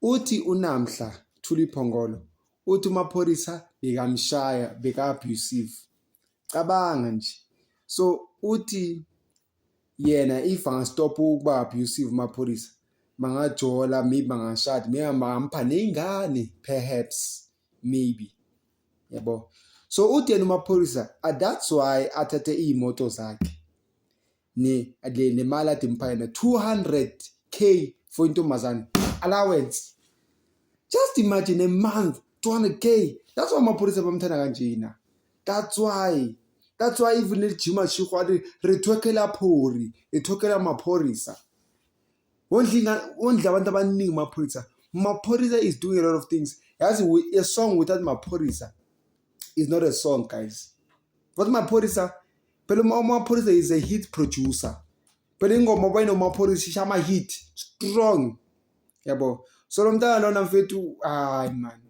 Uthi uNamhla Thuli Phongolo uthi uMaphorisa bekamshaya beka-abusive. Cabanga nje. So uthi yena if angastopha ukuba abusive uMaphorisa bangajola, maybe bangashada, maybe bangampha ney'ngane perhaps, maybe, yabo. So uthi yena uMaphorisa that's why athathe iy'moto zakhe ne le nemali ade impha yena 200K for intombazane allowance. Just imagine a month, 200K. That's why Maphorisa bamthanda kanjena. That's why even le Jima Shiko a re thokela phori, re thokela Maphorisa. Wondla, wondla abantu abaningi Maphorisa. Maphorisa is doing a lot of things. Yazi, a song without Maphorisa is not a song, guys. But Maphorisa phela, uMaphorisa is a hit producer phela. Ingoma bayinoMaphorisa isha ama-hit strong, yabo. So lo mntana lona, mfethu, hayi man,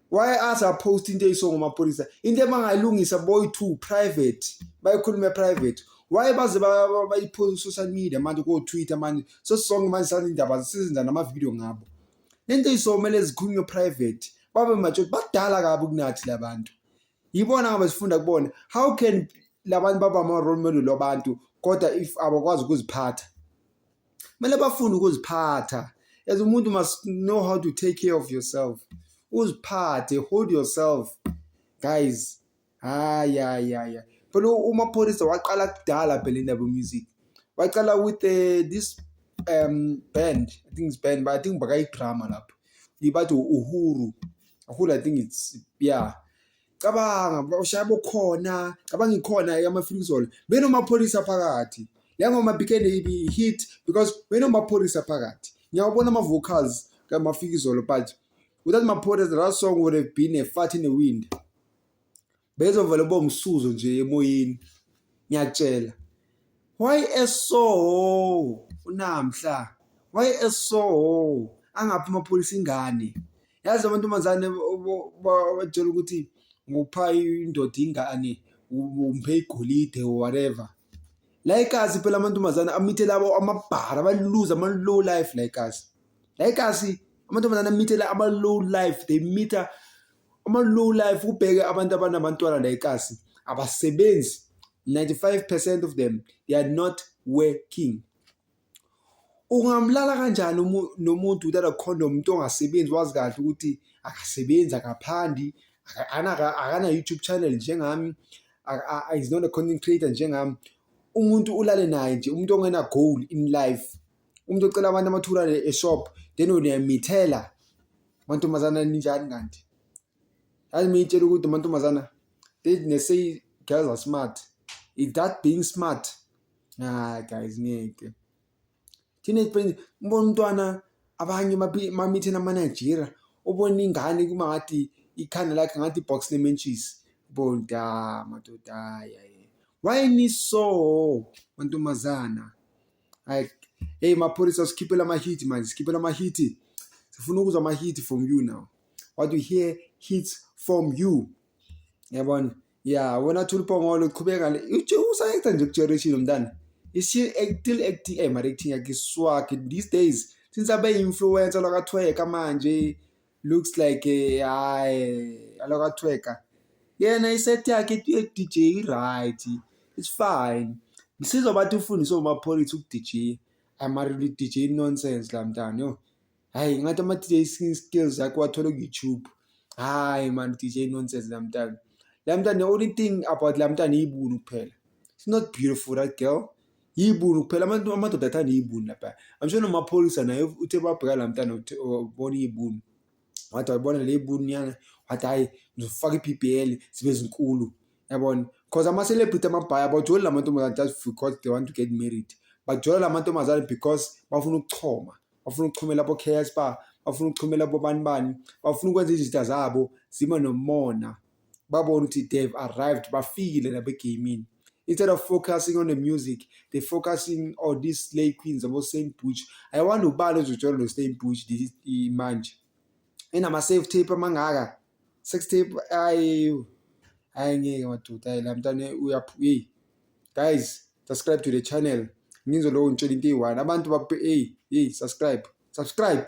why aze apost into eyiso ngoMaphorisa, into ebangayilungisa boy two private, bayikhulume private? Why baze bayipost social media manje, ko-Twitter manje? So sonke manje sazi indaba, sizenza nama-video ngabo. Lento eyiso kumele zikhulunywe private, babe mature. Badala kabi kunathi labantu, yibona ngabe sifunda kubona. How can labantu baba ama-role model wabantu kodwa if abakwazi ukuziphatha? Kumele bafunde ukuziphatha. As umuntu must know how to take care of yourself, uziphathe, hold yourself, guys. Hayi, hayi, hayi, phela uMaphorisa waqala kudala phela indaba music. Waqala with this band, I think it's band, but I think bakayi-drama lapho, ibathi Uhuru, Uhuru, I think it's, yeah. Cabanga ushaya bokhona, cabanga ikhona yamaFikizolo benoMaphorisa phakathi. Le ngoma became a hit because benoMaphorisa phakathi. Ngiyawabona ama-vocals kaMafikizolo, but without Maphorisa that song would have been a fart in the wind, bezovele bomsuzo nje emoyeni, ngiyakutshela. Why eso uNamhla, why eso angaphi amapholisa ingane? Yazi, amantombazane batshela ukuthi ngokupha indoda ingane umphe igolide or whatever. La ikasi phela amantombazane amithe labo amabhara abaluza ama-low life. La ikasi, la ikasi amantombazane amithela ama-low life, they meet ama-low life. Ubheke abantu abanabantwana la ikasi abasebenzi, 95% of them, they are not working. Ungamlala kanjani nomuntu without a condom, umuntu ongasebenzi, wazi kahle ukuthi akasebenzi, akaphandi, akana YouTube channel njengami, is not a content creator njengami? Umuntu ulale naye nje, umuntu ongena goal in life, umuntu ocela abantu ama-R2 e-shop, then uyamithela. Mantombazana, ninjani kanti? Yazi, miyitshela ukuthi amantombazana, they say girls are smart. Is that being smart? Ah guys, ngeke. Teenage pregnancy, ubona umntwana, abanye bamithe nama-Nigeria, ubona ingane kuma ngathi ikhanda lakhe ngathi ibox lementshisi. Bonta madoda, hayi, why niso mantombazana? Hayi, hey Maphorisa, sikhiphela ama-hit manje, sikhiphela ama-hit. Sifuna ukuzwa ama-hit from you now. What we hear hits from you. Yabona? Yeah, wena Thuli Phongolo, qhubeka le. Usa-acta nje ku-Generation mntana. Is she still acting? Eh, mara acting yakhe swag these days. Since abe influencer lokathweka manje, looks like, hayi, alokathweka. Yena iset yakhe ye-DJ right. It's fine. Ngisizwa bathi ufundiswe uMaphorisa uku-DJ. Mara DJ nonsense la mntana, yo. Hayi, ngathi ama-DJ skills akhe wathola ku-YouTube. Hayi man, DJ nonsense la mntana. La mntana, the only thing about la mntana yibunu kuphela. It's not beautiful, that girl. Yibunu kuphela, abantu amadoda athanda ibunu lapha. I'm sure noMaphorisa naye uthe babheka la mntana, ubona ibunu. Wathi wayibona le ibunu yana, wathi hayi, ngizofaka i-BBL zibe zinkulu. Yabona? Because ama-celebrity amabhaya abajoli la mantombazane just because they want to get married. Bajola la mantombazane because bafuna ukuchoma. Bafuna ukuchomela abo-Casper, bafuna ukuchomela bobani bani, bafuna ukwenza izinto zabo zibe nomona. Babone ukuthi they've arrived, bafikile lapha egamini. Instead of focusing on the music, they focusing on these slay queens abo Saint Butch. I wonder ubani ozojola lo Saint Butch manje. Enama self tape amangaka. Sex tape, ayi hayi, ngeke madoda, hayi, la mntana uyaphu. Hey guys, subscribe to the channel. Ngizoloku ngitshela into eyi-one. Abantu hey hey, subscribe, subscribe.